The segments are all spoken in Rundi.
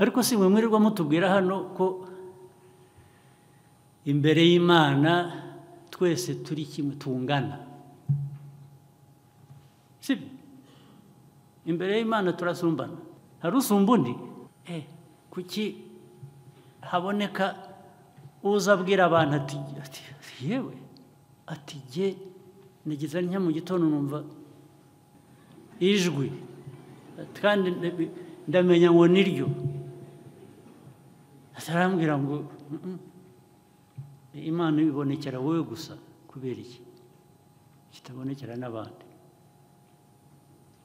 Ariko si mwe mwirirwa mutubwira hano ko imbere y'Imana twese turi kimwe, tungana. Sibyo? Imbere y'Imana turasumbana. Hari usumba undi? Kuki haboneka uza abwira abantu ati yewe, ati jye nagize ntya mu gitondo numva ijwi kandi ndamenya ngo niryo. Atarambwira ngo Imana ibonekera wowe gusa, kubera iki kitabonekera n'abandi?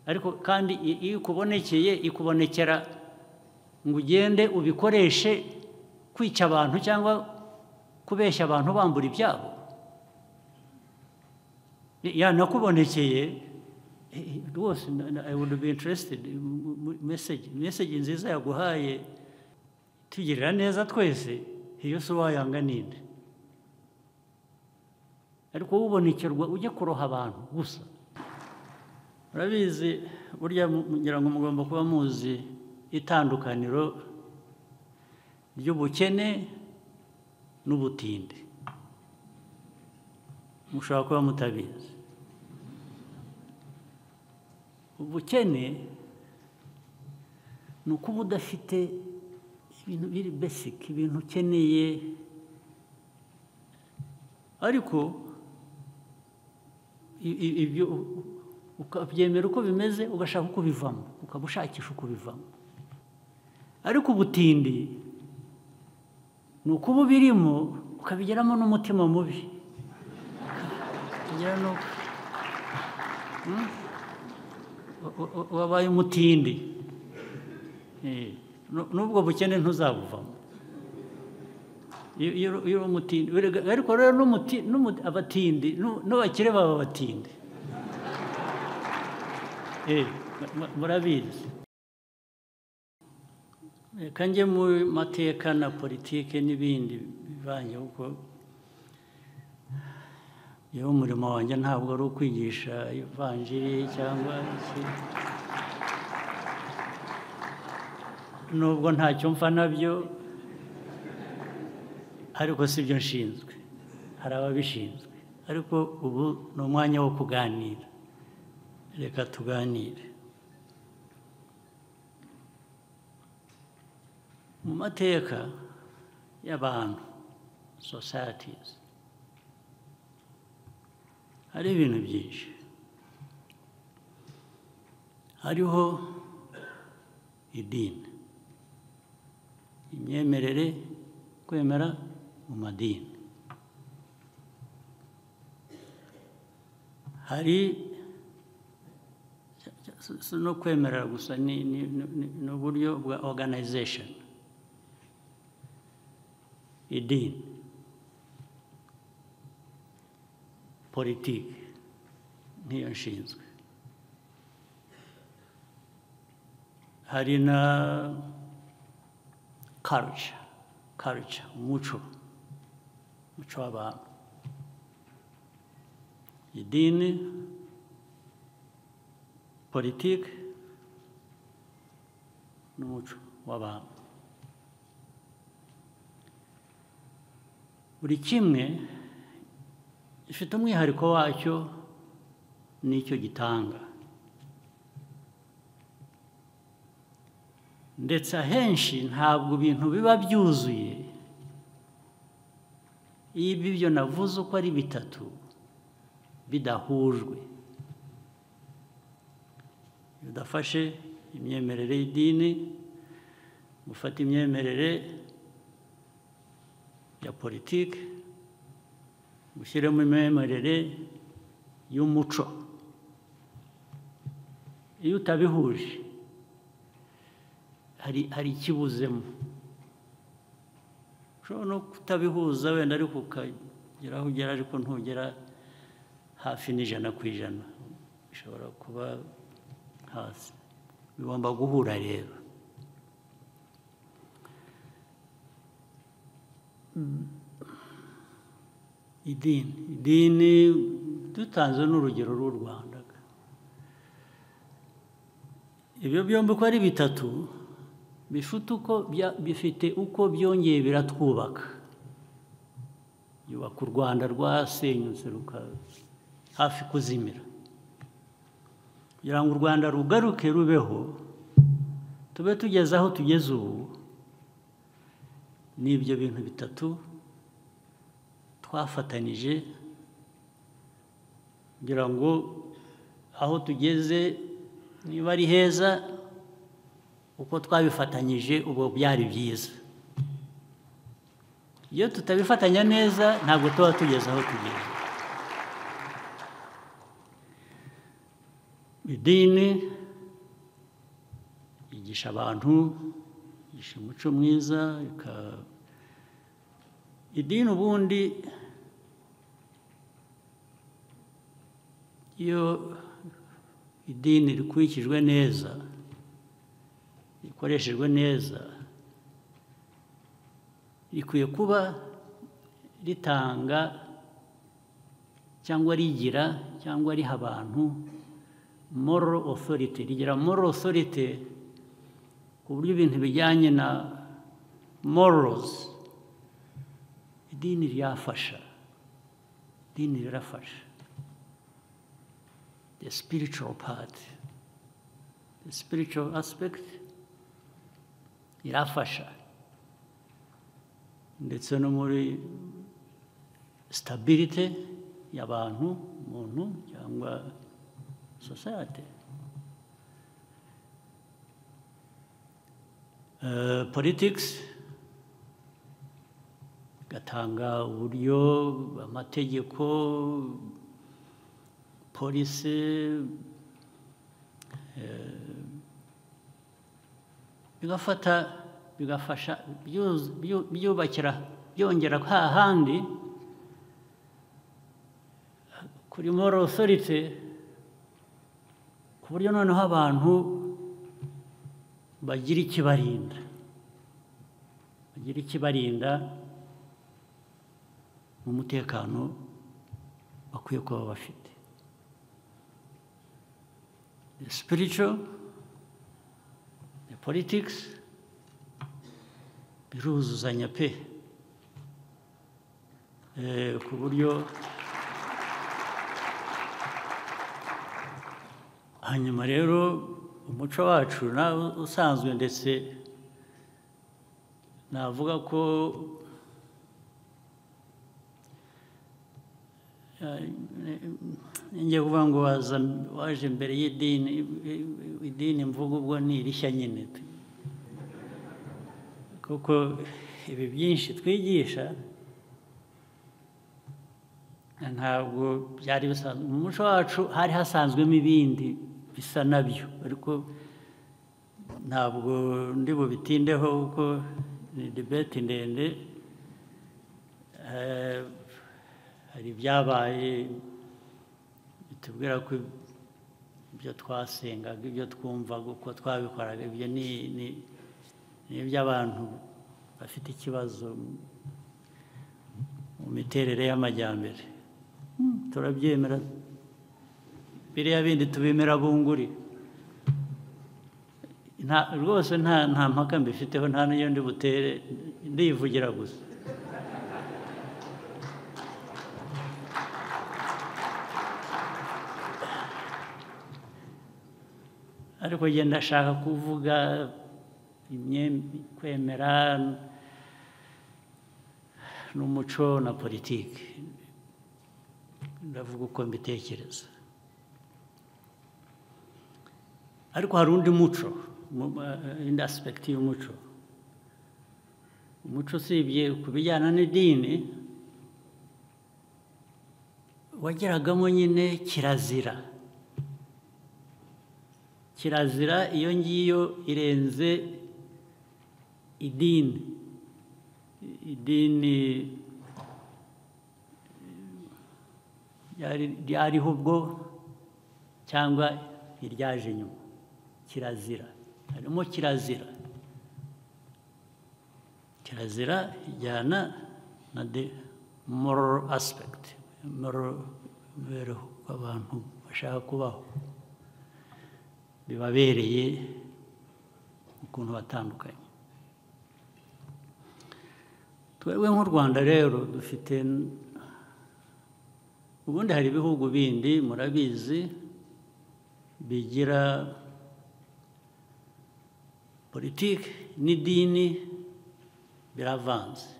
Ariko kandi iyo ikubonekeye ikubonekera ngo ugende ubikoreshe kwica abantu cyangwa kubeshya abantu bambura ibyabo. Yanakubonekeye rwose, I would be interested message nziza yaguhaye tugirira neza twese, iyo si wayanga ninde? Ariko ubonekerwa ujye kuroha abantu gusa. Urabizi burya, ngira ngo mugomba kuba muzi itandukaniro ry'ubukene n'ubutindi. Mushobora kuba mutabizi. Ubukene ni ukuba udafite ibintu biri basic, ibintu ukeneye, ariko ibyo ukabyemera uko bimeze, ugashaka uko bivamo, ukaba ushakisha uko bivamo. Ariko ubutindi ni ukuba ubirimo ukabigeramo n'umutima mubi, wabaye umutindi, n'ubwo bukene ntuzabuvamo iyo umutindi. Ariko rero abatindi n'abakire baba abatindi, murabizi. Reka njye mu mateka na politike n'ibindi bivanye, kuko yewe umurimo wanjye ntabwo ari ukwigisha ivanjiri cyangwa iki, nubwo ntacyo mfa nabyo, ariko si byo nshinzwe, hari ababishinzwe. Ariko ubu ni umwanya wo kuganira, reka tuganire. Mu mateka y'abantu, societies, hari ibintu byinshi. Hariho idini, imyemerere, kwemera mu madini. Hari no kwemera gusa, ni uburyo bwa organization. Idini, politiki nk'iyo nshinzwe. Hari na culture, umuco w'abantu. Idini, politiki n'umuco w'abantu. Buri kimwe gifite umwihariko wacyo n'icyo gitanga, ndetse ahenshi ntabwo ibintu biba byuzuye. Iyo ibyo navuze uko ari bitatu bidahujwe, bidafashe imyemerere y'idini, gufata imyemerere ya politiki, gushyiramo imyemerere y'umuco, iyo utabihuje hari ikibuzemo. Ushobora no kutabihuza wenda, ariko ukagera aho ugera, ariko ntugera hafi n'100%, bishobora kuba hasi. Bigomba guhura rero. Idini dutanze n'urugero rw'u Rwanda, ibyo byombi uko ari bitatu Bifite uko byongeye biratwubaka, yubaka u Rwanda rwasenyutse ruka hafi kuzimira. Kugira ngo u Rwanda rugaruke rubeho, tube tugeze aho tugeze ubu, n'ibyo bintu bitatu twafatanije kugira ngo aho tugeze niba ari heza, uko twabifatanyije ubu byari byiza. Iyo tutabifatanya neza ntabwo tuba tugeze aho tugeze. Idini yigisha abantu, yigisha umuco mwiza. Idini ubundi iyo idini rikurikijwe neza, rikoreshejwe neza, rikwiye kuba ritanga cyangwa rigira cyangwa riha abantu moral authority, rigira moral authority ku buryo ibintu bijyanye na morals idini ryafasha, idini rirafasha. The spiritual part, the spiritual aspect irafasha, ndetse no muri stability y'abantu, umuntu cyangwa society. Politics gatanga uburyo, amategeko, polisi, bigafata, bigafasha, byubakira, byongera hahandi kuri moral authority, ku buryo noneho abantu bagira ikibarinda, bagira ikibarinda mu mutekano bakwiye kuba bafite. The spiritual, the politics biruzuzanya pe, ku buryo hanyuma rero umuco wacu usanzwe, ndetse navuga ko ngiye kuvuga ngo waje mbere y'idini, idini mvuga ubwo ni irishya nyine, kuko ibi byinshi twigisha ntabwo byari bisanzwe mu muco wacu. Hari hasanzwemo ibindi bisa nabyo, ariko ntabwo ndi bubitindeho kuko ni debate ndende. Hari ibyabaye bitubwira ko ibyo twasengaga, ibyo twumvaga, uko twabikoraga, ibyo ni iby'abantu bafite ikibazo mu miterere y'amajyambere. Turabyemera, biriya bindi tubimera bunguri rwose, nta mpaka mbifiteho, nta n'iyo ndi butere, ndivugira gusa. Ariko njye ndashaka kuvuga kwemera n'umuco na politiki, ndavuga uko mbitekereza. Ariko hari undi muco, indi aspect y'umuco. Umuco usibye ku bijyana n'idini, wageragamo nyine kirazira. Kirazira iyo ngiyo irenze idini. Idini ryariho ubwo cyangwa iryaje nyuma. Kirazira harimo kirazira. Kirazira ijyana na the moral aspect, moral mibereho abantu bashaka kubaho, bibabereye Ukuntu batandukanye. Twebwe nk'u Rwanda rero dufite, ubundi hari ibihugu bindi murabizi bigira politiki n'idini biravanze.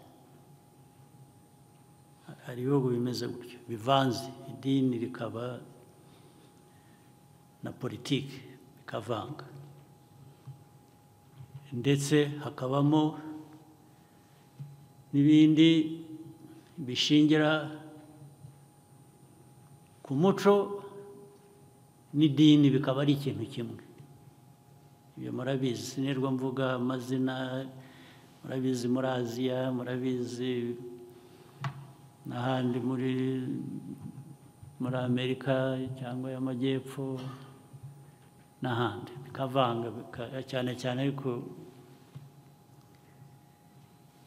Hari ibihugu bimeze gutyo bivanze, idini rikaba na politiki bikavanga, ndetse hakabamo n'ibindi bishingira ku muco n'idini bikaba ari ikintu kimwe. Ibyo murabizi, sinirwa mvuga amazina, murabizi muri Aziya, murabizi n'ahandi muri Amerika cyangwa y'Amajyepfo n'ahandi, bikavanga cyane cyane ariko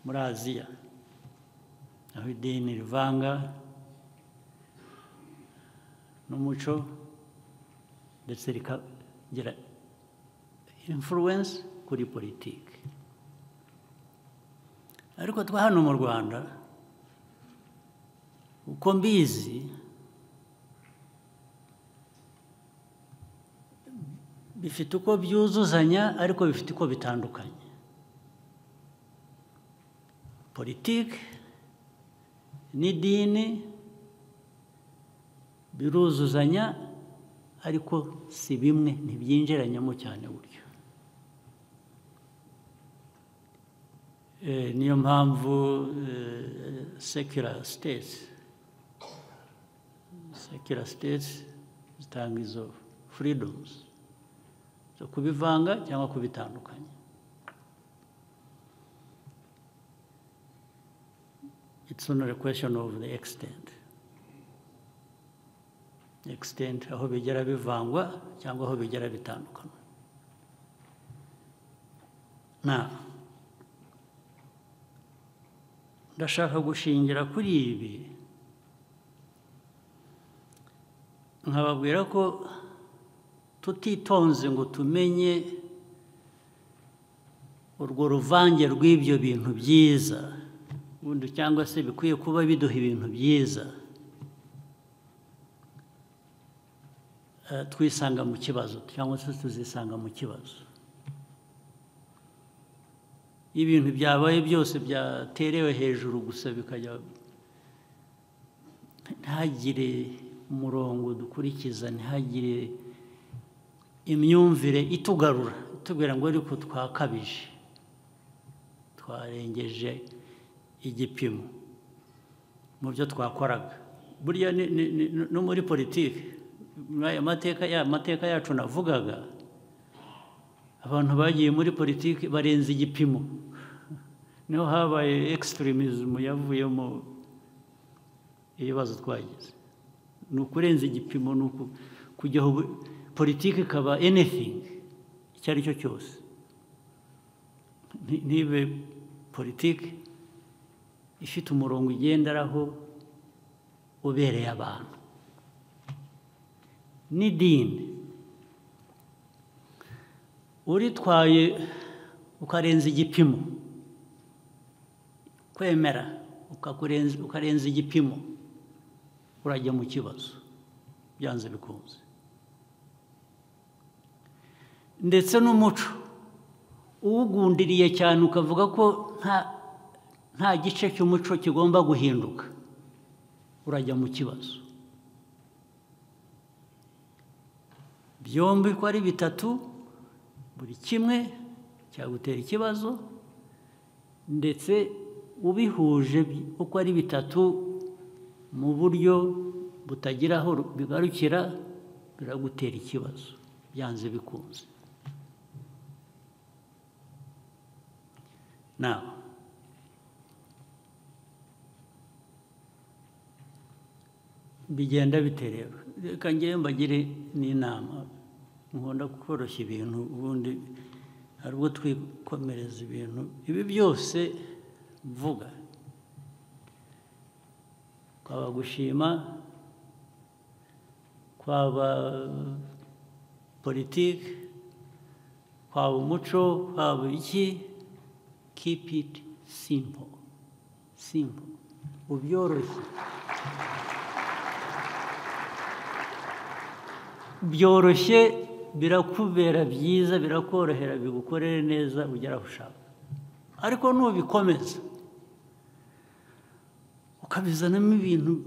muri Aziya aho idini rivanga n'umuco ndetse rikagira influence kuri politiki. Ariko twa hano mu Rwanda uko mbizi bifite uko byuzuzanya ariko bifite uko bitandukanye. Politiki n'idini biruzuzanya ariko si bimwe, ntibyinjiranyamo cyane buryo. Niyo mpamvu secular states zitanga izo freedoms zo kubivanga cyangwa kubitandukanya. It's only a question of the extent. Extent aho bigera bivangwa cyangwa aho bigera bitandukana. Na ndashaka gushingira kuri ibi nkababwira ko tutitonze ngo tumenye urwo ruvange rw'ibyo bintu byiza ubundi cyangwa se bikwiye kuba biduha ibintu byiza, twisanga mu kibazo cyangwa se tuzisanga mu kibazo. Ibintu byabaye byose byaterewe hejuru gusa bikajya, ntihagire umurongo dukurikiza, ntihagire imyumvire itugarura itubwira ngo ariko twakabije, twarengeje igipimo mu byo twakoraga. Burya no muri politiki, amateka yacu navugaga, abantu bagiye muri politiki barenze igipimo, niho habaye extremism yavuyemo ibibazo twagize. Ni ukurenza igipimo, ni kujya politiki ikaba anything icyo ari cyo cyose, ntibe politiki ifite umurongo igenderaho ubereye abantu. N'idini uritwaye ukarenza igipimo, kwemera ukarenza igipimo, urajya mu kibazo byanze bikunze. Ndetse n'umuco uwugundiriye cyane ukavuga ko nta gice cy'umuco kigomba guhinduka, urajya mu kibazo. Byombi ko ari bitatu, buri kimwe cyagutera ikibazo, ndetse ubihuje uko ari bitatu mu buryo butagira aho bigarukira, biragutera ikibazo byanze bikunze. Now, bigenda bite rero? Reka ngewe mbagire n'inama. Nkunda koroshya ibintu, ubundi hari ubwo twikomereza ibintu. Ibi byose mvuga kwaba gushima, kwaba politiki, Kwaba umuco, kwaba iki, keep it simple. Simple. Ubyoroshye. Byoroshye birakubera byiza, birakorohera, bigukorere neza, ugera aho ushaka. Ariko nubikomeza ukabizanamo ibintu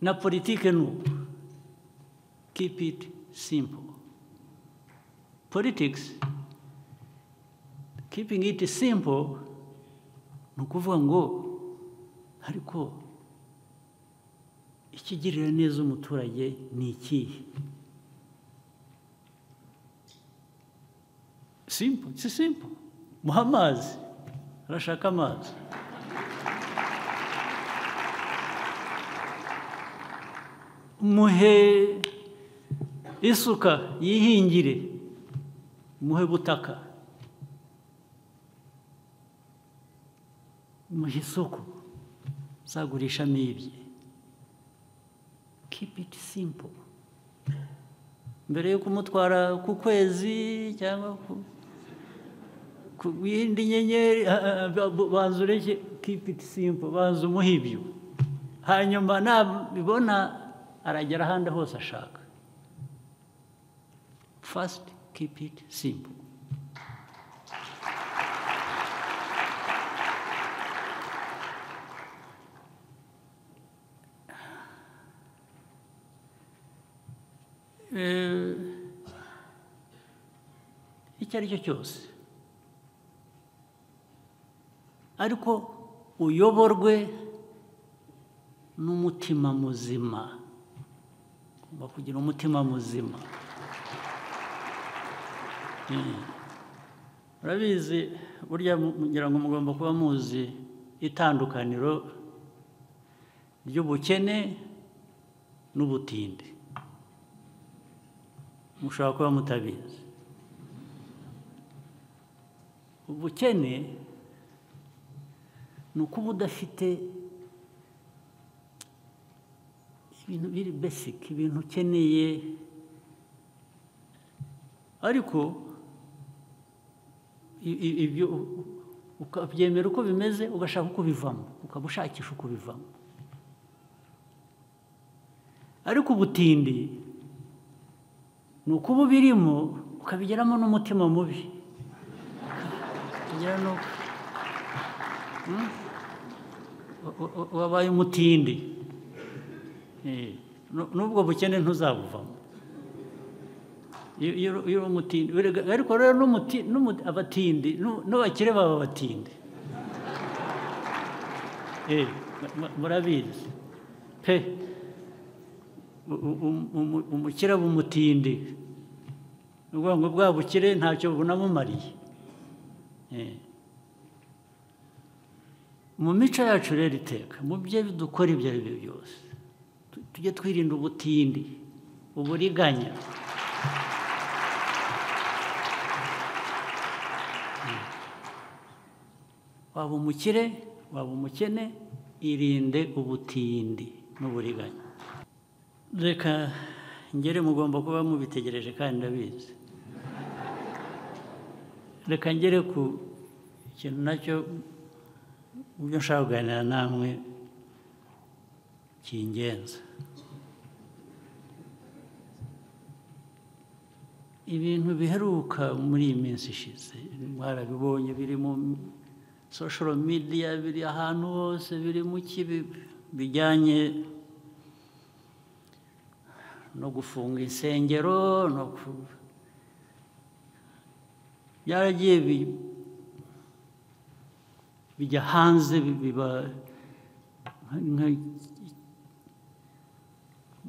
na politike nuko, keep it simple. Politics, keeping it simple ni ukuvuga ngo ariko ikigirira neza umuturage ni ikihe? Simple, it's simple. Muha amazi, arashaka amazi. Muhe isuka yihingire, muhe butaka, muhe isoko zagurishamo ibye. Keep it simple. Mbere yo kumutwara ku kwezi cyangwa ku yindi nyenyeri, banza ureke, keep it simple, banza umuhe ibyo, hanyuma nabibona aragera ahandi hose ashaka. First, keep it simple. Icyo ari cyo cyose, ariko uyoborwe n'umutima muzima. Ugomba kugira umutima muzima. Urabizi burya, ngira ngo mugomba kuba muzi itandukaniro ry'ubukene n'ubutindi. Mushobora kuba mutabizi. Ubukene ni ukuba udafite ibintu biri basic, ibintu ukeneye, ariko ibyo ukabyemera uko bimeze, ugashaka uko bivamo, ukaba ushakisha uko bivamo. Ariko ubutindi ni ukuba ubirimo ukabigeramo n'umutima mubi, wabaye umutindi, n'ubwo bukene ntuzabuvamo. Iyo uri umutindi, ariko rero abatindi n'abakire baba abatindi, murabizi pe. Umukire aba umutindi, ni ukuvuga ngo bwa bukire ntacyo bunamumariye. Mu mico yacu rero iteka, mu byo dukora ibyo ari byo byose, tujye twirinda ubutindi, uburiganya. Waba umukire, waba umukene, irinde ubutindi n'uburiganya. Reka ngere, mugomba kuba mubitegereje kandi ndabizi. Reka ngere ku kintu nacyo mu byo nshaka kuganira namwe cy'ingenzi. Ibintu biheruka muri iyi minsi ishize mwarabibonye, biri mu social media, biri ahantu hose, biri mu kibi bijyanye no gufunga insengero, no byaragiye bijya hanze, biba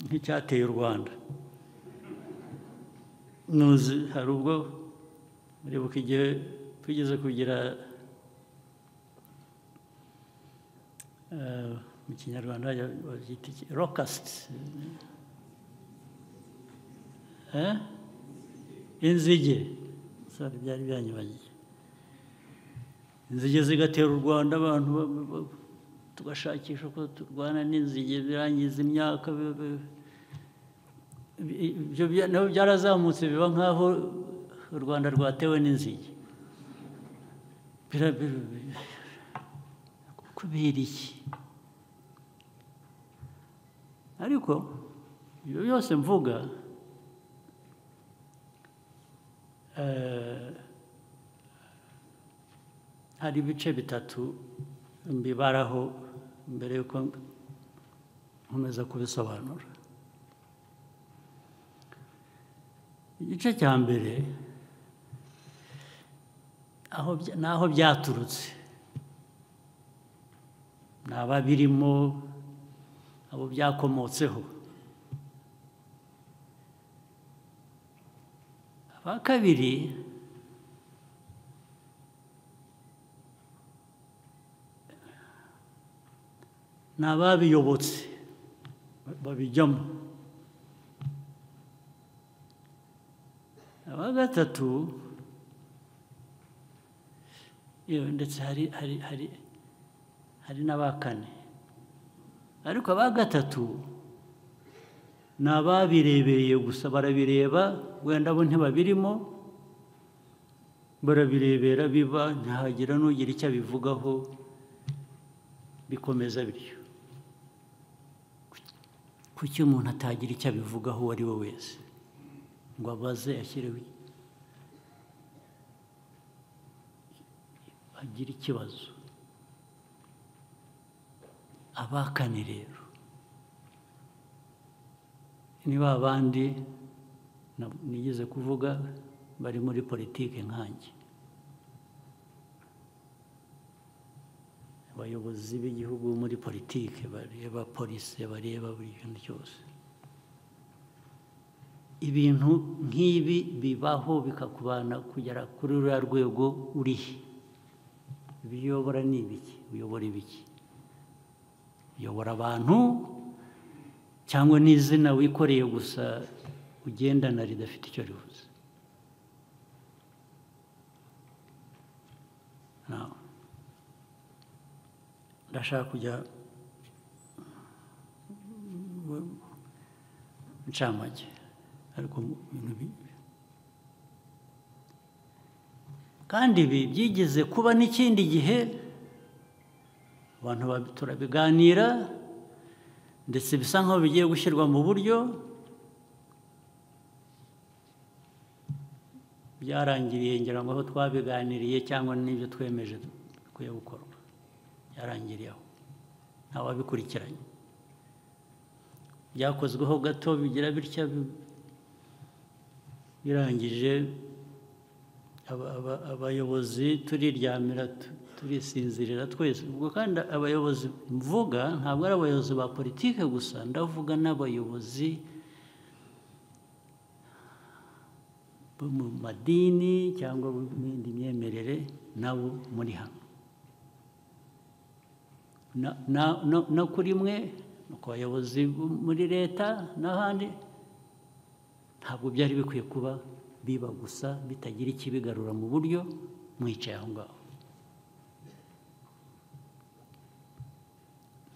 nk'icyateye u Rwanda. Nuzi hari ubwo muribuka igihe twigeze kugira mu Kinyarwanda babyita iki, locusts, inzige, sorry byari byanyibagiye. Inzige zigatera u Rwanda, abantu tugashakisha uko turwana n'inzige, birangiza imyaka, ibyo nabo byarazamutse biba nkaho U Rwanda rwatewe n'inzige. Kubera iki? Ariko ibyo byose mvuga hari ibice bitatu mbibaraho mbere yuko nkomeza kubisobanura. Igice cya mbere aho naho byaturutse, n'ababirimo, abo byakomotseho. Aba kabiri n'ababiyobotse babijyamo. Aba gatatu ndetse hari hari hari hari n'abakane, ariko aba gatatu ni ababirebereye gusa, barabireba wenda bo ntibabirimo, barabirebera biba, ntihagira n'ugira icyo abivugaho, bikomeza bityo. Kuki umuntu atagira icyo abivugaho uwo ari we wese ngo abaze, ashyireho, agire ikibazo? Abakane rero ni ba bandi nigeze kuvuga bari muri politike nkanjye, abayobozi b'igihugu muri politike bareba polisi, bareba buri kintu cyose. Ibintu nk'ibi bibaho bikakubana kugera kuri ruriya rwego urihe. Ibyo uyobora ni ibiki? Uyobora ibiki? Uyobora abantu cyangwa n'izina wikoreye gusa ugendana ridafite icyo rivuze? Ndashaka kujya ncamake, ariko ibintu kandi ibi byigeze kuba n'ikindi gihe, abantu turabiganira, ndetse bisa nkaho bigiye gushyirwa mu buryo, byarangiriye ngira ngo aho twabiganiriye cyangwa n'ibyo twemeje bikwiye gukorwa byarangiriye aho, ntawabikurikiranye. Byakozweho gato bigira bitya, birangije abayobozi turiryamira, turisinzirira twese. Ubwo kandi abayobozi mvuga ntabwo ari abayobozi ba politike gusa, ndavuga n'abayobozi bo mu madini cyangwa mu yindi myemerere nabo muri hano. No kuri mwe, no ku bayobozi muri leta n'ahandi, ntabwo byari bikwiye kuba biba gusa bitagira ikibigarura mu buryo mwicaye aho ngaho.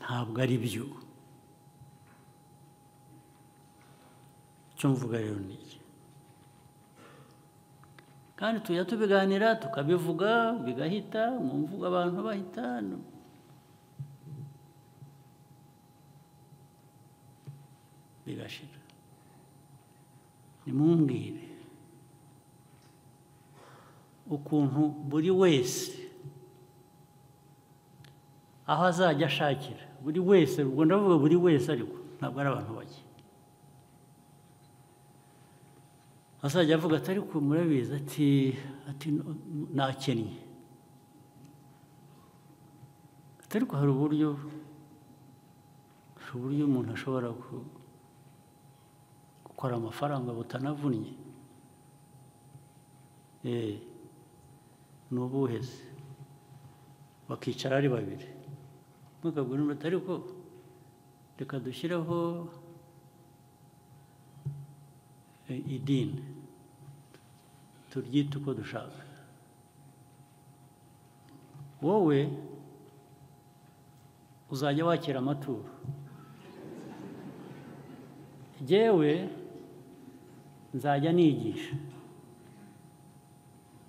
Ntabwo ari byo. Icyo mvuga rero ni iki, kandi tujya tubiganira tukabivuga bigahita mu mvugo, abantu bahita bigashira. Nimumbwire ukuntu buri wese aho azajya ashakira, buri wese, ubwo ndavuga buri wese ariko ntabwo ari abantu bake, azajya avuga ati ariko murabizi, ati nakennye, ati ariko hari uburyo umuntu ashobora gukora amafaranga butanavunnye. Ni ubuheze? Bakicara ari babiri, mukabwira undi ariko reka dushyireho idini turyite uko dushaka, wowe uzajya wakira amaturo, jyewe nzajya nigisha,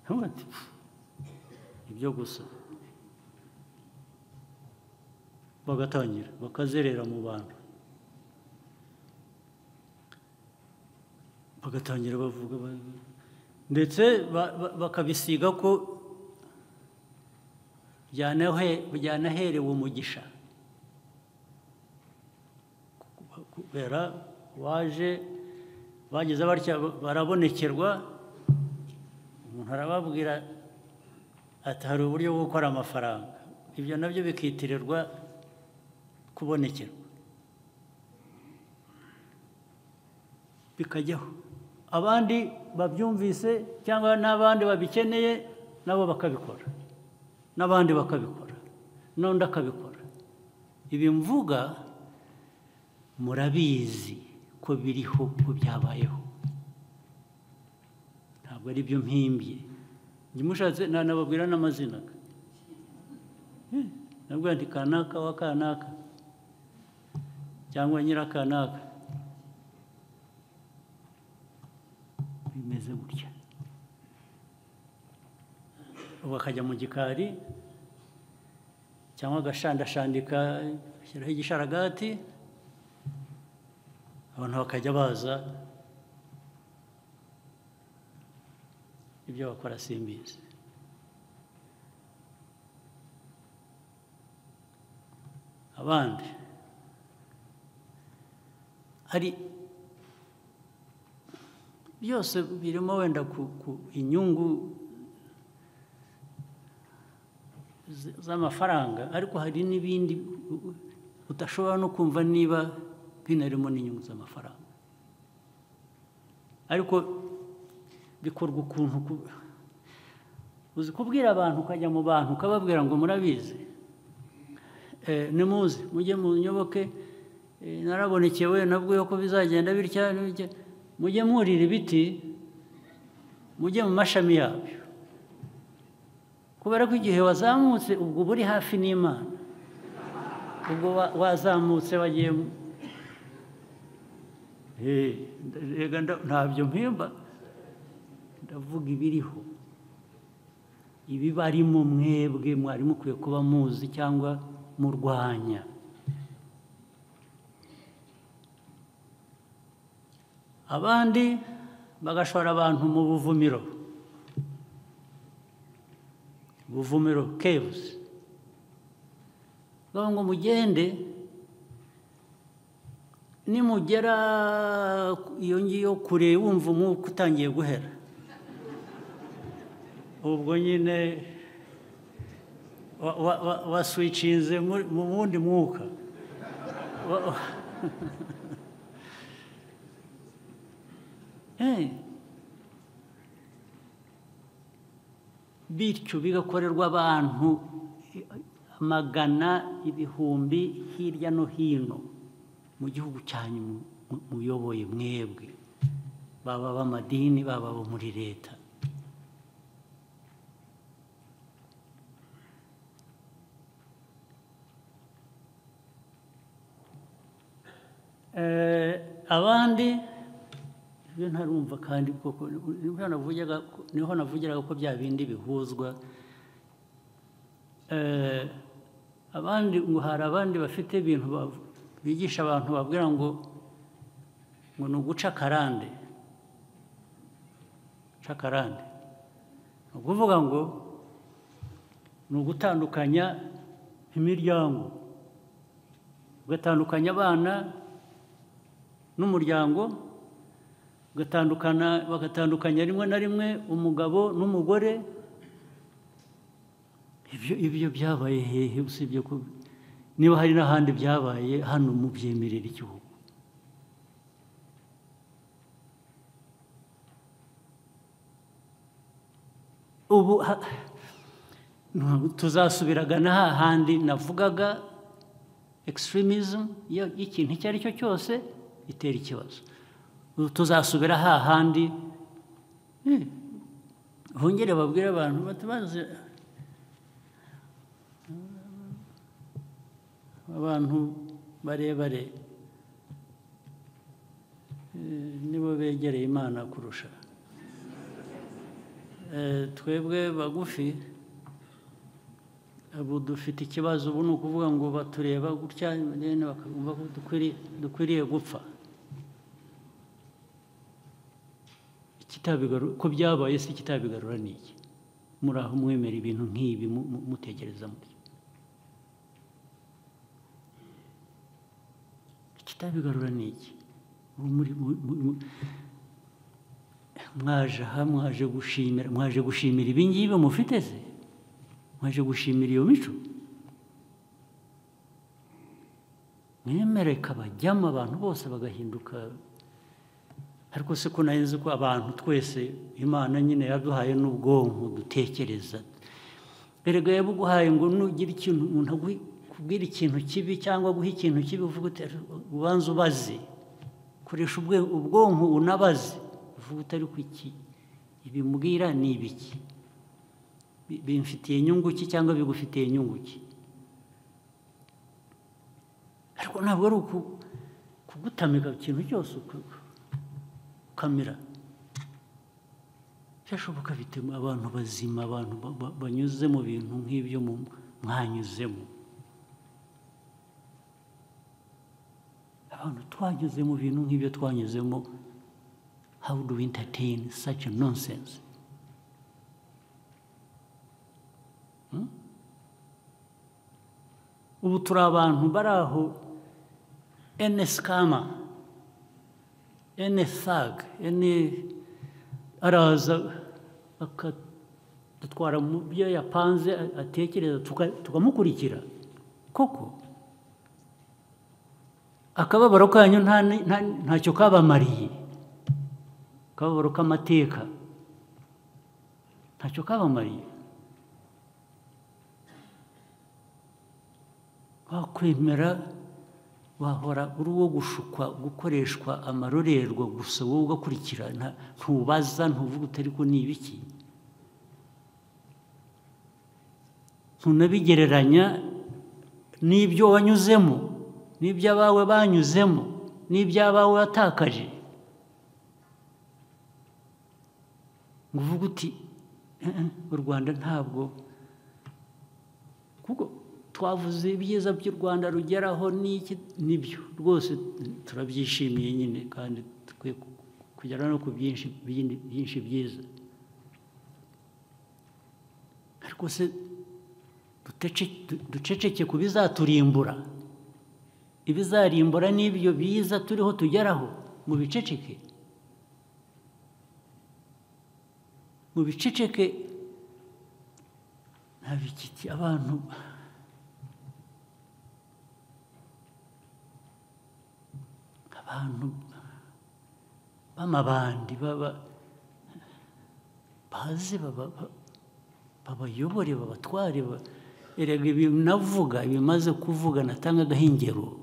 Bati, ibyo gusa bagatangira bakazerera mu bantu, bagatangira bavuga, ndetse bakabisiga ko byanaherewe umugisha kubera waje bageze batya barabonekerwa. Umuntu arababwira ati hari uburyo bwo gukora amafaranga, ibyo nabyo bikitirirwa kubonekerwa, bikajyaho. Abandi babyumvise cyangwa n'abandi babikeneye nabo bakabikora, n'abandi bakabikora, n'undi akabikora. Ibi mvuga murabizi ko biriho, ko byabayeho, ntabwo ari byo mpimbye. Njye mushatse nanababwira n'amazina, nabwo nti kanaka wa kanaka cyangwa nyirakanaka, bimeze gutya. Ubu akajya mu gikari cyangwa agashandashandika, ashyiraho igisharagati, abantu bakajya baza, ibyo bakora simbizi. Abandi hari byose birimo wenda ku inyungu z'amafaranga, ariko hari n'ibindi udashobora no kumva niba binarimo n'inyungu z'amafaranga, ariko bikorwa ukuntu. Uzi kubwira abantu, ukajya mu bantu ukababwira ngo murabizi, nimuze mujye munyoboke, narabonekewe nabwo ko bizagenda bitya, mujye mwurira ibiti, mujye mu mashami yabyo, kubera ko igihe wazamutse ubwo buri hafi n'Imana, ubwo wazamutse wagiye. Ntabyo mpimba, ndavuga ibiriho, ibibarimo mwebwe mwari mukwiye kuba muzi cyangwa murwanya. Abandi bagashora abantu mu buvumiro, buvumiro caves, bavuga ngo mugende, nimugera iyo ngiyo kure wumva umwuka utangiye guhera, ubwo nyine waswicinze mu wundi mwuka. Bityo bigakorerwa abantu amagana ibihumbi hirya no hino mu gihugu cyanyu muyoboye mwebwe, baba b'amadini, baba bo muri leta. Abandi ibyo ntarumva kandi koko niho navugiraga ko bya bindi bihuzwa. Abandi ngo hari abandi bafite ibintu bigisha abantu babwira ngo ni uguca karande, guca karande ni ukuvuga ngo ni ugutandukanya imiryango, ugatandukanya abana n'umuryango, ugatandukana, bagatandukanya rimwe na rimwe umugabo n'umugore. Ibyo byabaye hehe usibye ko niba hari n'ahandi byabaye hano mubyemerera igihugu? Ubu tuzasubiraga na hahandi navugaga, extremism y'ikintu icyo ari cyo cyose itera ikibazo. Tuzasubira hahandi bongere babwire abantu batabaze, abantu barebare nibo begereye Imana kurusha. Twebwe bagufi ubu dufite ikibazo, ubu ni ukuvuga ngo batureba gutya bakumva ko dukwiriye gupfa. Ko byabaye se ikitabigarura ni iki? Muri aho mwemera ibintu nk'ibi mutekereza mutyo, ikitabigarura ni iki? Mwaje aha mwaje gushimira ibi ngibi mufite se? Mwaje gushimira iyo mico? Mwemere kabajyamo abantu bose bagahinduka. Ariko se ko nari ko abantu twese Imana nyine yaduhaye n'ubwonko dutekereza. Erega yabuguhaye ngo nugira ikintu umuntu akubwira ikintu kibi cyangwa guha ikintu kibi uvuga uti ubanza ubaze, koresha ubwonko unabaze, uvuga utari ku iki ibimbwira ni ibiki, bimfitiye inyungu ki cyangwa bigufitiye inyungu ki? Ariko ntabwo ari kugutamika ikintu cyose ukamira. Byashoboka bituma abantu bazima, abantu banyuze mu bintu nk'ibyo mwanyuzemo, abantu twanyuze mu bintu nk'ibyo twanyuzemo. How do we entertain such a nonsense? Ubu turi abantu bari aho, any scammer, any thug, any araza akadutwara mu byo yapanze atekereza tukamukurikira koko. Akababaro kanyu ntacyo kabamariye, akababaro k'amateka ntacyo kabamariye. Wakwemera wahora uri uwo gushukwa, gukoreshwa amarorerwa gusa, wowe ugakurikira, ntubaza, ntuvuga utari ko ni ibiki, ntunabigereranya n'ibyo wanyuzemo, n'ibyo abawe banyuzemo, n'ibyo abawe watakaje, ngo uvuge uti u Rwanda ntabwo, kuko twavuze ibyiza by'u Rwanda rugeraho n'iki, nibyo rwose turabyishimiye nyine, kandi tukwiye kugera no ku byinshi byinshi byiza. Ariko se duceceke ku bizaturimbura, ibizarimbura n'ibyo biza turiho tugeraho, mu biceceke, mu biceceke. Nta bikiki abantu b'amabandi baze babayobore, babatware. Erega ibi navuga, ibimaze kuvuga natanga agahingero,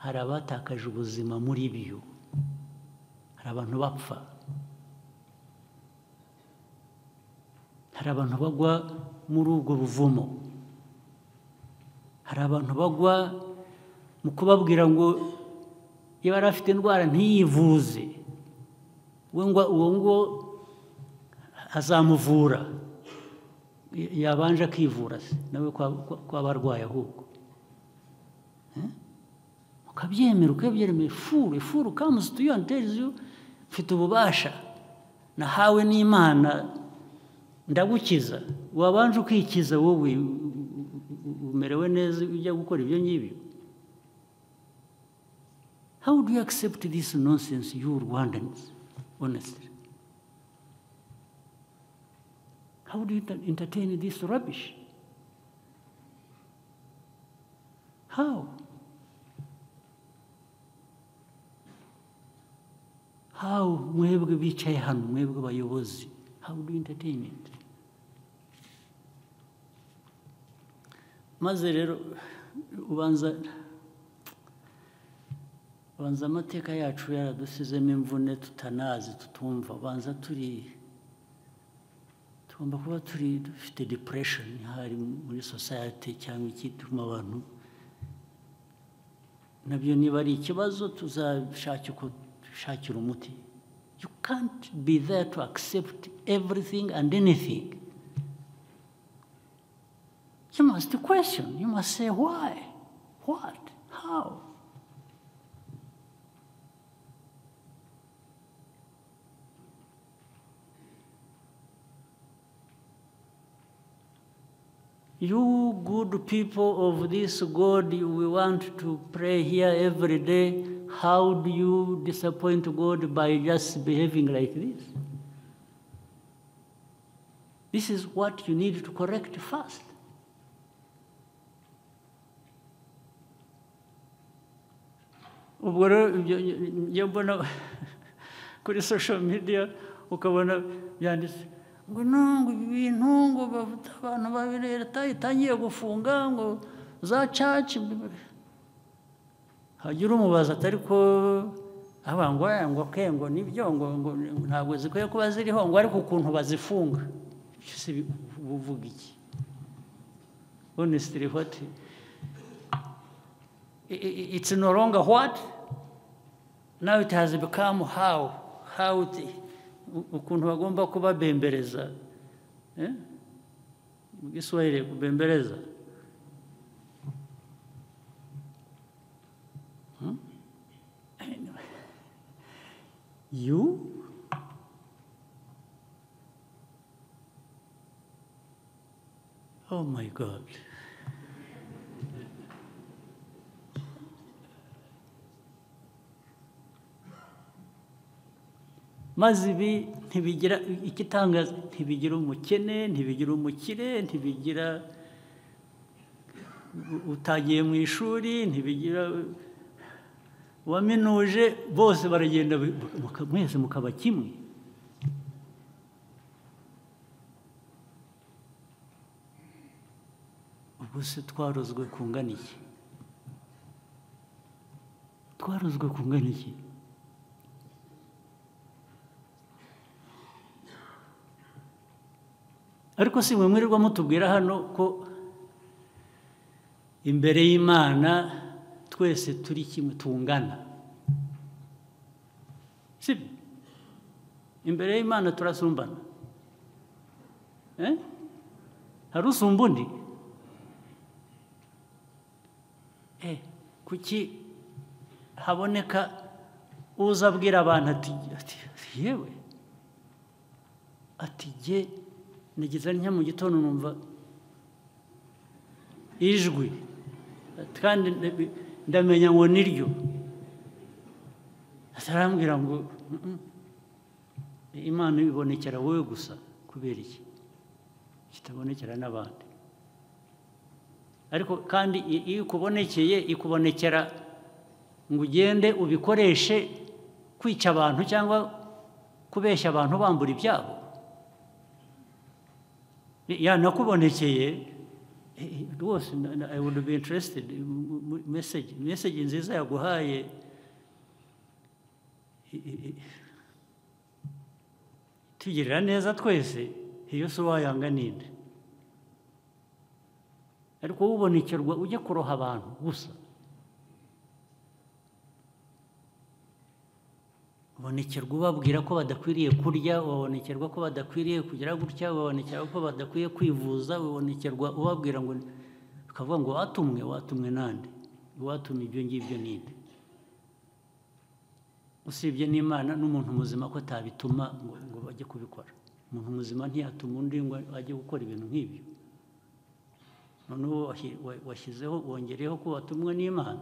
hari abatakaje ubuzima muri byo, hari abantu bapfa, hari abantu bagwa muri ubwo buvumo, hari abantu bagwa mu kubabwira ngo niba yari afite indwara ntiyivuze, we ngo uwo ngo azamuvura, yabanje akivura se nawe kwaba arwaye ahubwo. Ukabyemera, ukabyemera. Furu comes to you and tells you, mfite ububasha nahawe n'Imana ndagukiza. Wabanje ukikiza wowe, umerewe neza ujya gukora ibyo ngibyo. How do you accept this nonsense, you Rwandans, honestly? How do you entertain this rubbish? How? How mwebwe bicaye hano, mwebwe bayobozi, how do you entertain it? Maze rero ubanza amateka yacu yaradusizemo imvune tutanazi, tutumva. Ubanza tugomba kuba turi dufite depression hari muri society cyangwa ikituma abantu, nabyo niba ari ikibazo tuzashaka uko dushakira umuti. You can't be there to accept everything and anything. You must question. You must say why, what, how. You good people of this God, we want to pray here every day. How do you disappoint God by just behaving like this? This is what you need to correct first. Ubwo rero njya mbona kuri social media ukabona byanditse ngo no, ngo ibi bintu ngo bavuta abantu babiri leta itangiye gufunga ngo za church. Hagira umubaza atari ko ngo ngo ke ngo nibyo ngo ntabwo zikwiye kuba ziriho ngo ariko ukuntu bazifunga se buvuga iki? Honestly, what it's no longer what, now it has become how ukuntu bagomba kubabembereza, mu Giswahili kubembereza. Anyway. You oh my God. Maze ibi ntibigira ikitangaza, ntibigira umukene, ntibigira umukire, ntibigira utagiye mu ishuri, ntibigira uwaminuje, bose baragenda mwese mukaba kimwe. Ubwo se twarozwe kungana iki? Twarozwe kungana iki? Ariko si mwe mwirirwa mutubwira hano ko imbere y'Imana twese turi kimwe, tungana. Sibyo? Imbere y'Imana turasumbana. Hari usumba undi? Kuki haboneka uza abwira abantu ati yewe, ati jye nageze ntya mu gitondo numva ijwi kandi ndamenya ngo niryo. Atarambwira ngo Imana ibonekera wowe gusa, kubera iki kitabonekera n'abandi? Ariko kandi iyo ikubonekeye ikubonekera ngo ugende ubikoreshe kwica abantu cyangwa kubeshya abantu bambura ibyabo. Yanakubonekeye rwose, I would be interested message nziza yaguhaye tugirira neza twese, iyo so wayanga ninde? Ariko ubonekerwa ujya kuroha abantu gusa, ubonekerwa ubabwira ko badakwiriye kurya, ubonekerwa ko badakwiriye kugira gutya, ubonekerwa ko badakwiye kwivuza, ubonekerwa ubabwira ngo ukavuga ngo watumwe, watumwe nande? Watumye ibyo ngibyo ninde? Usibye n'Imana n'umuntu muzima ko atabituma ngo bajye kubikora. Umuntu muzima ntiyatuma undi ngo ajye gukora ibintu nk'ibyo. Noneho washyizeho wongereyeho ko watumwe n'Imana.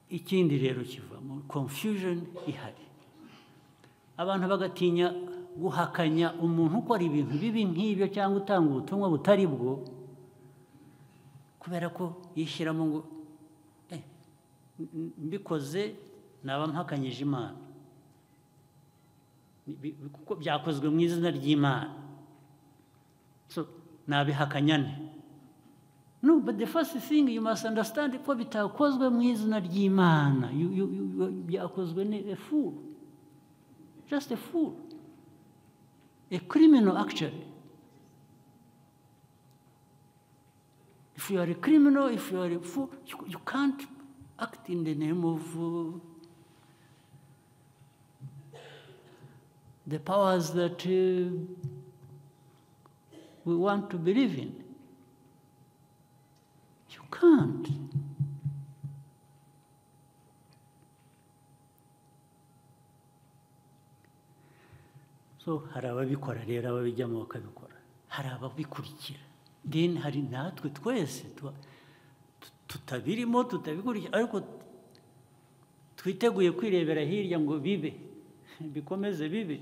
Ikindi rero kivamo confusion ihari, abantu bagatinya guhakanya umuntu ukora ibintu bibi nk'ibyo cyangwa utanga ubutumwa butari bwo, kubera ko yishyiramo ngo mbikoze naba mpakanyije Imana, kuko byakozwe mu izina ry'Imana, so nabihakanya nte? No, but the first thing you must understand ko bitakozwe mu izina ry'Imana, byakozwe ni a fool, just a fool, a criminal actually. If you are a criminal, if you are a fool, you can't act in the name of the powers that we want to believe in. You can't. So hari ababikora rero, ababijyamo bakabikora, hari ababikurikira. Then hari natwe twese tutabirimo, tutabikurikira, ariko twiteguye kwirebera hirya ngo bibe, bikomeze bibe.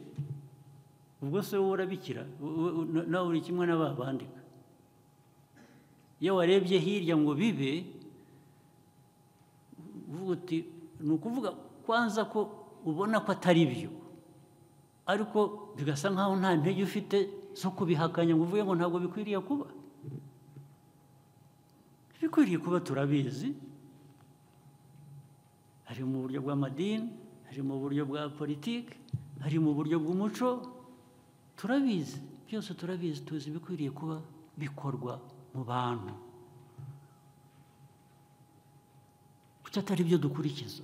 Ubwo se wowe urabikira, nawe uri kimwe n'ababandika. Iyo warebye hirya ngo bibe, uvuga uti ni ukuvuga kwanza ko ubona ko atari byo, ariko bigasa nkaho nta ntege ufite zo kubihakanya ngo uvuge ngo ntabwo bikwiriye kuba. Bikwiriye kuba turabizi, hari mu buryo bw'amadini, hari mu buryo bwa politiki, hari mu buryo bw'umuco, turabizi byose, turabizi, tuzi ibikwiriye kuba bikorwa mu bantu. Kuki atari byo dukurikiza?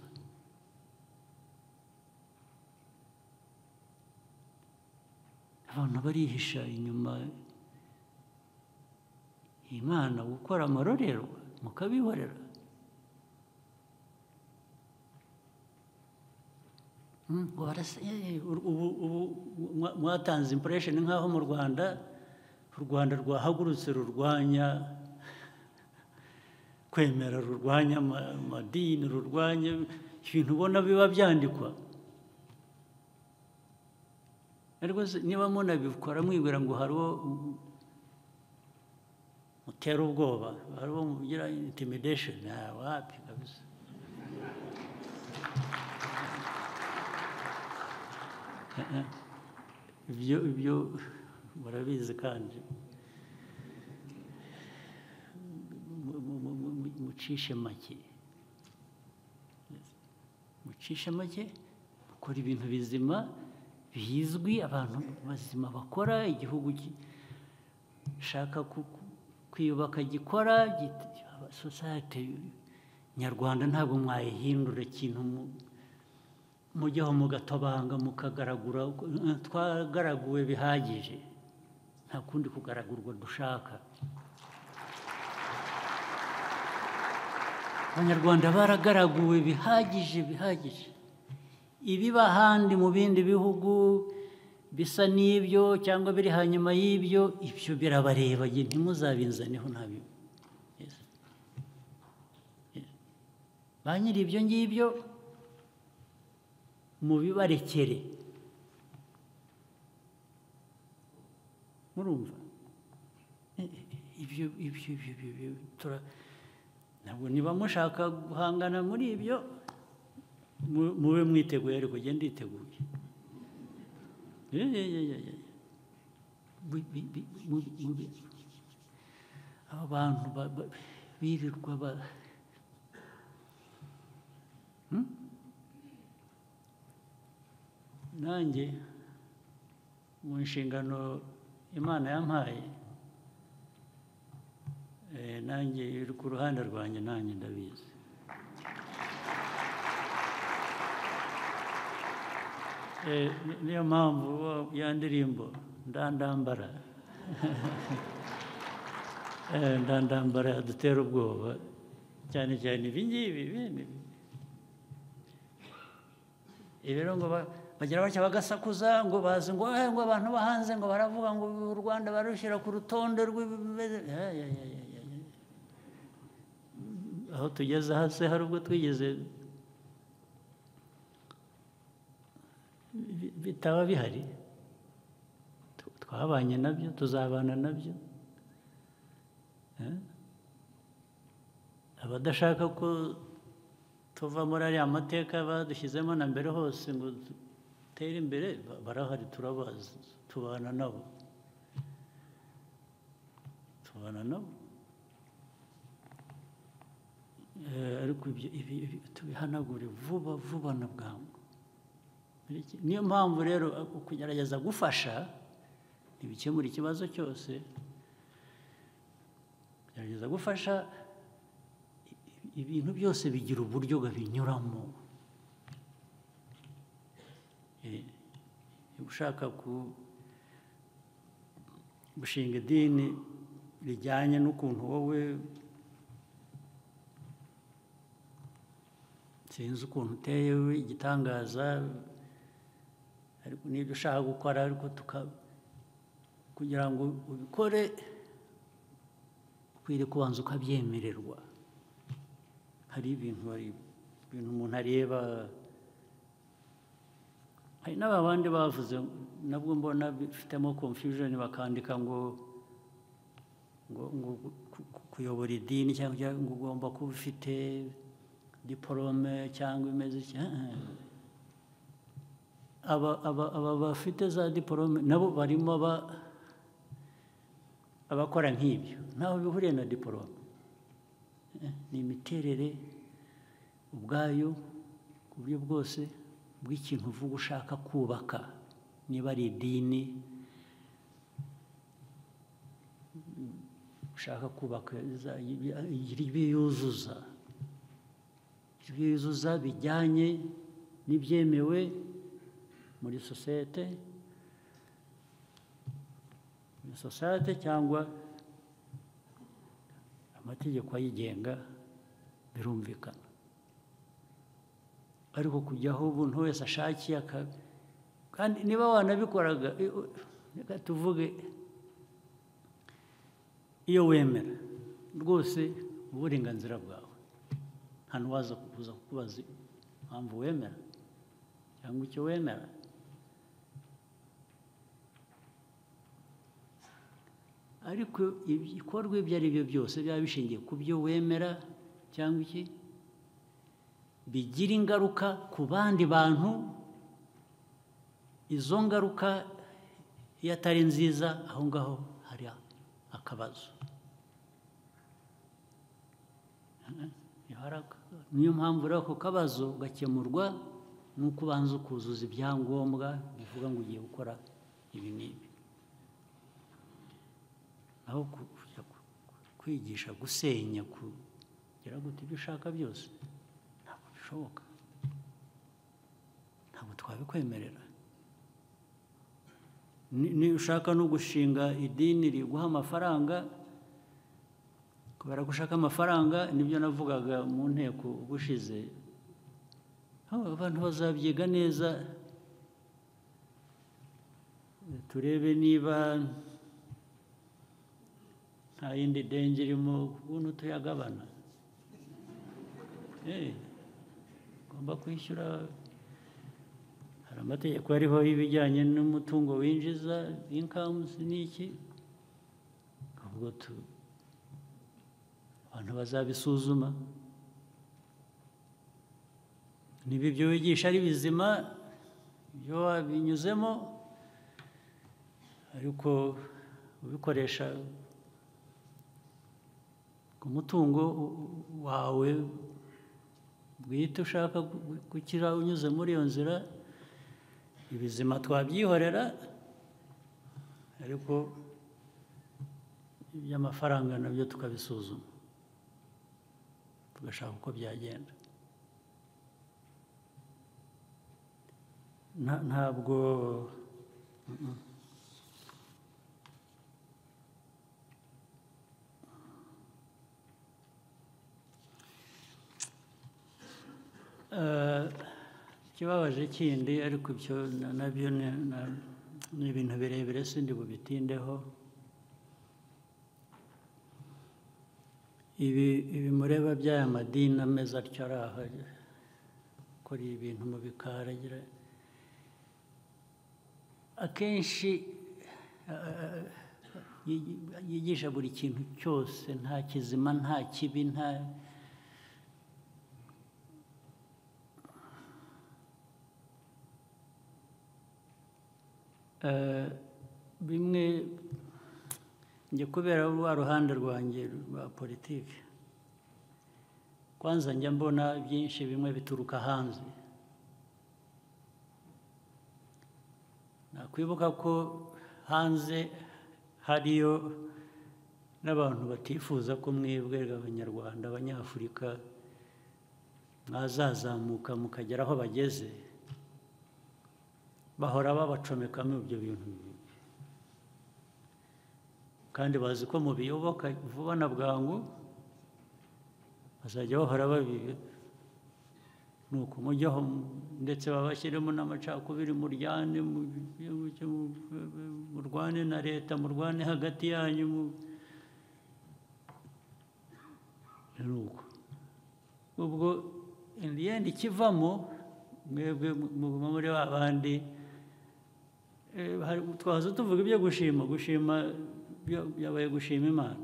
Abantu barihisha inyuma Imana gukora amarorerwa mukabihorera. Ubu mwatanze impression nk'aho mu Rwanda, u Rwanda rwahagurutse rurwanya kwemera, rurwanya amadini, rurwanya ibintu ubona biba byandikwa. Ariko niba munabikora mwibwira ngo hari uwo mutera ubwoba, hari uwo mugira intimidation, wapi kabisa. Ibyo murabizi kandi mucishe make, mucishe make, mukora ibintu bizima bizwi, abantu bazima bakora, igihugu gishaka kwiyubaka gikora. Society nyarwanda ntabwo mwayihindura ikintu mujyaho mugatobanga mukagaragura. Twagaraguwe bihagije, nta kundi kugaragurwa dushaka. Abanyarwanda baragaraguwe bihagije, bihagije. Ibiba ahandi mu bindi bihugu bisa n'ibyo cyangwa biri hanyuma y'ibyo, ibyo birabareba, ntimuzabinzaneho ntabyo. Ba nyiri ibyo ngibyo mubibarekere. Murumva ibyo ibyo ibyo ntabwo niba mushaka guhangana muri ibyo mube mwiteguye, ariko genda nditeguye. Aba bantu birirwa nanjye mu nshingano Imana yampaye, nanjye iri ku ruhande rwanjye, nanjye ndabizi. Niyo mpamvu ya ndirimbo ndandambara ndandambara yadutera ubwoba cyane cyane ibi ngibi. Rero ngo bagira batya bagasakuza ngo bazi ngo ngo abantu bo hanze ngo baravuga ngo u Rwanda barushyira ku rutonde rw'ibimeze. Aho tugeze hasi hari ubwo twigeze bitaba bihari, twabanye nabyo, tuzabana nabyo. Abadashaka ko tuva muri ariya mateka badushyizemo na mbere hose ngo dutere imbere barahari, turabazi, tubana nabo, tubana nabo. Ariko ibi tubihanagure vuba vuba na bwangu. Niyo mpamvu rero kugerageza gufasha ntibikemura ikibazo cyose, kugerageza gufasha Ibintu byose bigira uburyo binyuramo. Ushaka gushinga idini rijyanye n'ukuntu wowe sinzi ukuntu uteye igitangaza, ariko n'ibyo ushaka gukora, ariko kugira ngo ubikore ukwiriye kubanza ukabyemererwa. Hari ibintu umuntu areba. Hari n'abandi bavuze nabwo mbona bifitemo confusion, bakandika ngo ngo kuyobora idini cyangwa ngo ugomba kuba ufite diporome cyangwa imeze iki. Aba bafite za diporome nabo barimo abakora nk'ibyo, ntaho bihuriye na diporome. Ni imiterere ubwayo ku buryo bwose bw'ikintu uvuga ushaka kubaka, niba ari idini ushaka kubaka ibiyuzuza bijyanye n'ibyemewe muri sosiyete cyangwa amategeko ayigenga, birumvikana. Ariko kujyaho umuntu wese ashakiye, kandi niba wanabikoraga, reka tuvuge iyo wemera rwose uburenganzira bwawe, nta n'uwaza kuza kukubaza impamvu wemera cyangwa icyo wemera. Ariko ibikorwa ibyo ari byo byose byaba bishingiye ku byo wemera cyangwa iki, bigira ingaruka ku bandi bantu. Izo ngaruka iyo atari nziza, aho ngaho hari akabazo. Niyo mpamvu rero ako kabazo gakemurwa n'uko ubanza ukuzuza ibyangombwa bivuga ngo ugiye gukora ibi n'ibi. Aho kwigisha gusenya kugera gute ibyo ushaka byose ntabwo bishoboka, ntabwo twabikwemerera. Niba ushaka no gushinga idini riguha amafaranga, kubera ko ushaka amafaranga, nibyo navugaga mu nteko ubushize, abantu bazabyiga neza, turebe niba nta yindi denge irimo, ukuntu tuyagabana. Ugomba kwishyura. Hari amategeko ariho y'ibijyanye n'umutungo winjiza, incomes n'iki, ubwo abantu bazabisuzuma. Niba ibyo wigisha ari bizima, ibyo wabinyuzemo, ariko ubikoresha ku mutungo wawe bwite ushaka gukira unyuze muri iyo nzira, ibizima twabyihorera, ariko iby'amafaranga nabyo tukabisuzuma, tugashaka uko byagenda. Ntabwo ikibabaje kindi, ariko ibyo nabyo ni ibintu birebire sindi bubitindeho. Ibi mureba by'aya madini ameze atyo ari aho akora ibintu mu bikari, agira akenshi yigisha buri kintu cyose, nta kizima nta kibi, nta bimwe. Njye kubera rwa ruhande rwanjye rwa politiki, kwanza njya mbona byinshi bimwe bituruka hanze. Nakwibuka ko hanze hariyo n'abantu batifuza ko mwebwe abanyarwanda, abanyafurika mwazazamuka mukagera aho bageze, bahora babacomekamo ibyo bintu, kandi bazi ko mubiyoboka vuba na bwangu, bazajya bahora babibe. Nuko mujyaho ndetse babashyiremo n'amacakubiri, muryane, murwane na leta, murwane hagati yanyu. Nuko ubwo in the end ikivamo mwebwe muguma muri ba bandi. Twaza tuvuga ibyo gushima, gushima byabaye gushima Imana,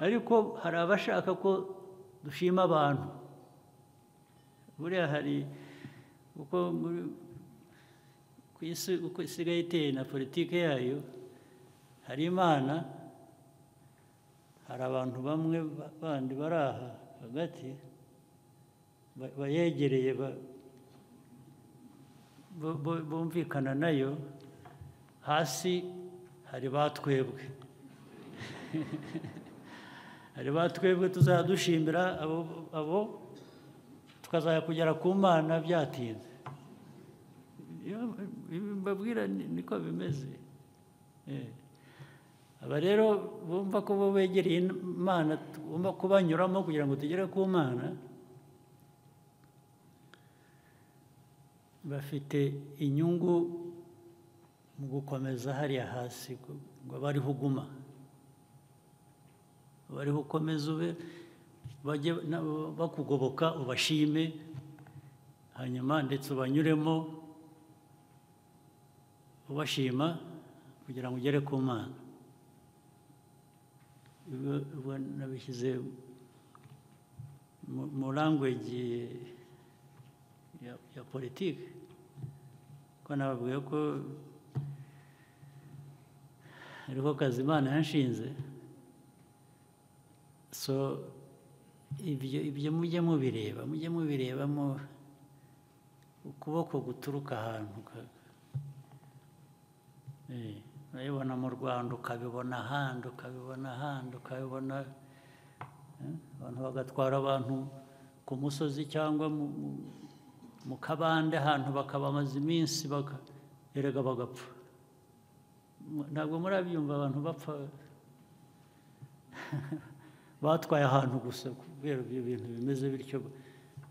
ariko hari abashaka ko dushima abantu. Buriya hari uko ku isi uko isigaye iteye na politike yayo, hari Imana, hari abantu bamwe bandi bari aha hagati bayegereye bumvikana nayo, hasi hari batwebwe hari batwebwe tuzadushimira abo tukazajya kugera ku Mana byatinze. Mbabwira niko bimeze. Aba rero bumva ko bo begereye Imana, tugomba kubanyuramo kugira ngo tugere ku Mana, bafite inyungu mu gukomeza hariya hasi ngo bariho uguma, bariho ukomeza ube, bajye bakugoboka ubashime, hanyuma ndetse ubanyuremo ubashima kugira ngo ugere ku Mana. Ubwo nabishyize mu language ya politiki, ko nababwiye ko ariko kazi Imana yanshinze. So ibyo mujye mubireba, mujye mubirebamo ukuboko guturuka ahantu. Urabibona mu Rwanda, ukabibona ahandi, ukabibona ahandi, ukabibona abantu bagatwara abantu ku musozi cyangwa mu kabande ahantu bakabamaza iminsi, erega bagapfa. Ntabwo murabyumva abantu bapfa batwaye ahantu gusa kubera ibyo bintu bimeze bityo,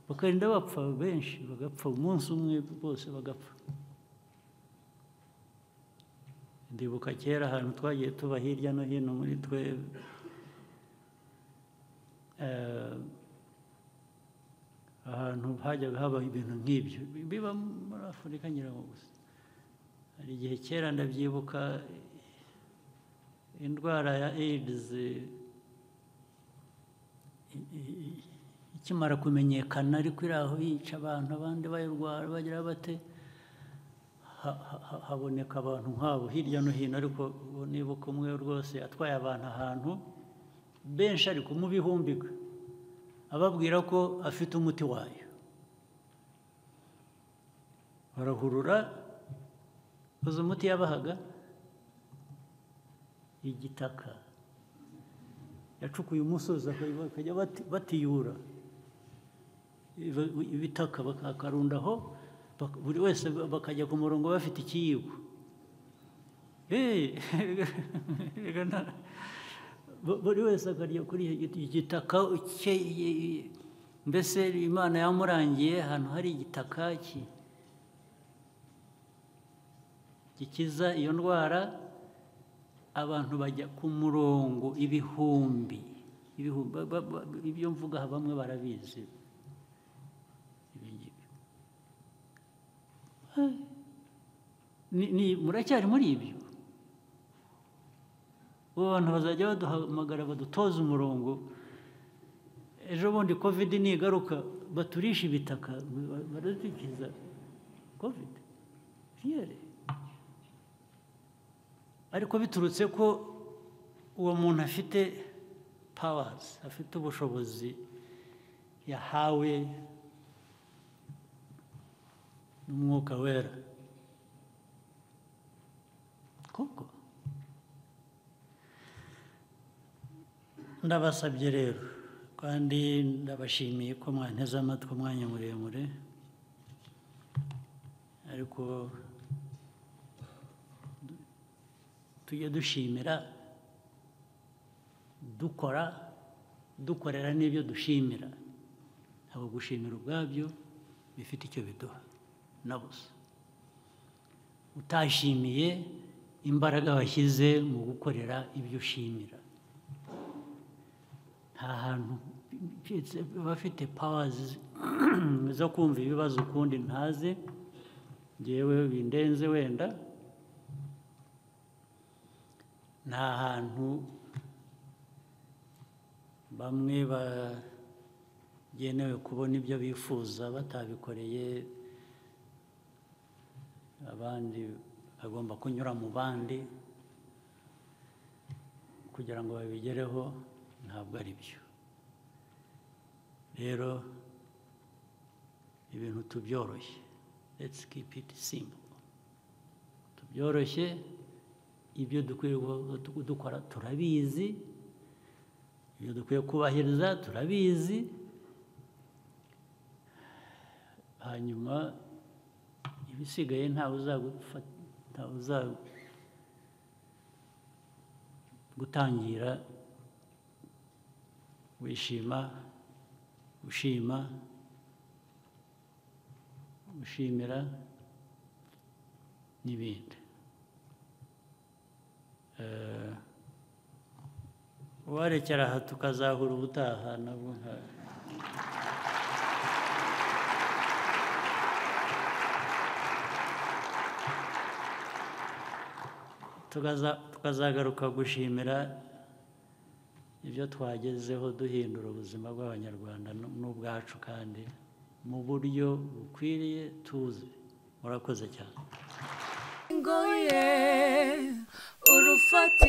bakarinda bapfa benshi, bagapfa umunsi umwe bose bagapfa. Ndibuka kera ahantu twagiye tuba hirya no hino muri twe, ahantu hajyaga haba ibintu nk'ibyo biba muri Afurika ngira ngo gusa. Hari igihe kera ndabyibuka indwara ya AIDS ikimara kumenyekana, ariko iri aho yica abantu, abandi bayirwara bagira bate, haboneka abantu nk'abo hirya no hino. Ariko nibuka umwe rwose atwaye abantu ahantu benshi, ariko mu bihumbika, ababwira ko afite umuti wayo. Barahurura, uzi umuti yabahaga? Igitaka. Yacukuye umusozi bakajya batiyura ibitaka bakakarundaho, buri wese bakajya ku murongo bafite ikiyiko. Buri wese akarya kuri igitaka mbese Imana yamurangiye ahantu hari igitaka gikiza iyo ndwara. Abantu bajya ku murongo ibihumbi, ibyo mvuga bamwe barabizi. Muracyari muri ibyo? Ubu abantu bazajya baduhamagara badutoza umurongo. Ejo bundi COVID nigaruka baturisha ibitaka, baradukiza COVID. Ariko biturutse ko uwo muntu afite powers, afite ubushobozi yahawe n'Umwuka Wera. Koko ndabasabye rero Kandi ndabashimiye ko mwanteze amatwi umwanya muremure, ariko tujye dushimira dukora, dukorera n'ibyo dushimira. Ntabwo gushimira ubwabyo bifite icyo biduha na busa. Utashimiye imbaraga washyize mu gukorera ibyo ushimira, nta hantu bafite powers zo kumva ibibazo ukundi ntazi, njyewe bindenze wenda. Nta hantu bamwe bagenewe kubona ibyo bifuza batabikoreye, abandi bagomba kunyura mu bandi kugira ngo babigereho, ntabwo ari byo. Rero ibintu tubyoroshye, let's keep it simple, tubyoroshye. Ibyo dukwiye dukora turabizi, ibyo dukwiye kubahiriza turabizi, hanyuma ibisigaye ntawe uzagutangira wishima, ushima, ushimira n'ibindi. Uwarekera aha tukazahura ubutaha nabwo nka tukazagaruka gushimira ibyo twagezeho duhindura ubuzima bw'Abanyarwanda n'ubwacu, kandi mu buryo bukwiriye tuzi. Murakoze cyane. Ngoye.